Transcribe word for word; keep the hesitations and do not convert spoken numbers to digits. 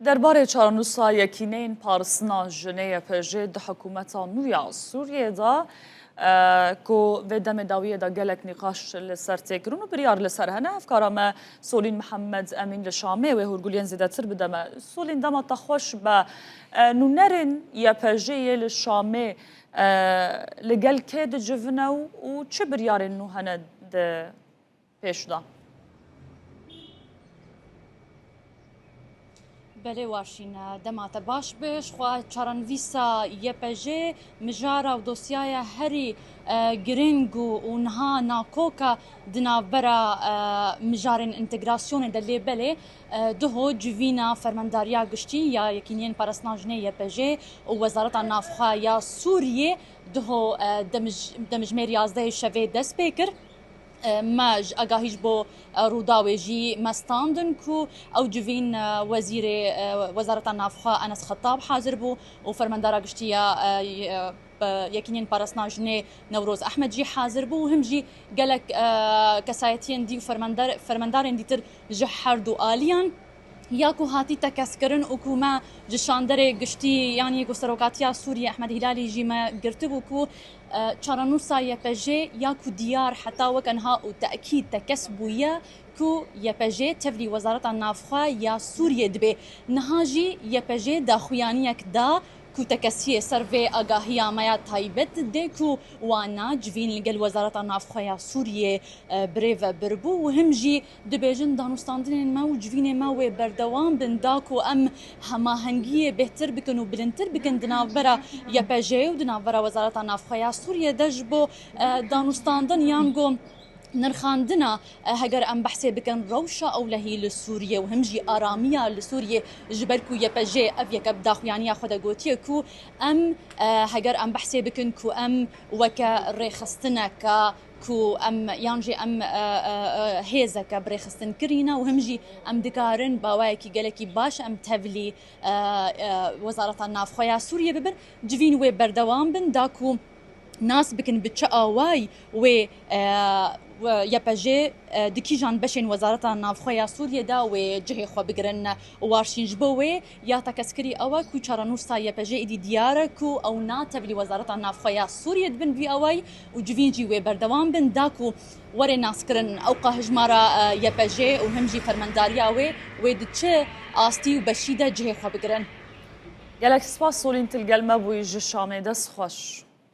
Derbarê çarenûsa Yekîneyên Paristina Jinê Y P J di hikûmeta nû ya Sûriyê de, e, ku vê demê dawiyê de gelek nîqaş li ser tê kirin û biryar li ser hene, hevkara me Solîn Mihemed Emîn li Şamê wê hûrguliyên zêdetir bide me. Solîn, dema te xweş be. E, nûnerên Y P J'ê yê li Şamê, e, li gel kê dicivine û, û çi biryarên nû hene di pêş de? Belê Warşîn, dema te baş be. Ji xwe çarenivîsa Y P J mijara û dosyaya herî, e, giring û, û niha nakoka di navbera, e, mijarên întegrasyonê de lê belê, e, duho civîna Fermendariya Giştî ya Yekîniyên Parastina Jinê Y P J û Wezareta Navxwe ya Sûriyê duho, e, demij-, demijmêr yazdehê şevê dest pê kir. E, me ji agahî ji bo, e, Rûdawê jî me standin ku ew civîn, e, wezîrê, e, Wezareta Navxwe Enes Xetab hazir bû û Fermendara Giştî ya, e, y-, e, Yekîniyên Parastina Jinê Newroz Ehmed jî hazir bû û him jî gelek, e, kesayetiyên dî û fermendar-, fermendarên dîtir ji her du aliyan ya ku hatî tekez kirin û ku me ji şanderê giştî, yanî ku serokatiya Sûriyê Ehmed Hîlalî jî me girtibû ku, e, çarenûsa Y P J ya ku diyar heta weke niha û tekîd tekez bûye ku Y P J tevlî Wezareta Navxwe ya Sûriyê dibe. Niha jî Y P J daxuyaniyek da ku tekesiyê ser vê agahiya me ya taybet dê ku wana civîn li gel Wezareta Navxwe ya Sûriyê, e, birêve bir bû û him jî dibêjin danûstandinên me û civînê me wê berdewam bin da ku em hemahengiyê bêhtir bikin û bilindtir bikin di navbera Y P J û di navbera Wezareta Navxwe ya Sûriyê de ji bo, e, danûstandin yan ku nirxandina, e, heger em behsê bikin rewşa ewlehî li Sûriyê û him jî aramiya li Sûriyê, ji ber ku Y P J ev yeke bi daxuyaniya xwe de gotiye ku em, e, heger em behsê bikin ku em weke rêxistineke ku em, yan jî em, e, e, e, hêzeke bi rêxistin kirîne û him jî em dikarin bi awayekî gelekî baş em tevlî, e, e, Wezareta Navxwe ya Sûriyê bibin, civîn wê berdewam bin da ku nas bikin bi çi awayî wê, e, we-, Y P J, e, di kîjan beşên Wezareta Navxwe ya Sûriyê de wê cihê xwe bigirin. Warşîn ji bo wê ya tekez kirî ew e ku çarenûsa Y P J êdî diyar e ku ew na tevlî Wezareta Navxwe ya Sûriyê dibin vî awayî û civîn jî wê berdewam bin da ku were naskirin ewqa hijmara, e, Y P J û him jî fermendariya wê, wê di çi astî û beşî de cihê xwe bigirin. Gelek spas Solîn, tu li gel me bûyî ji Şamê. Dest xweş.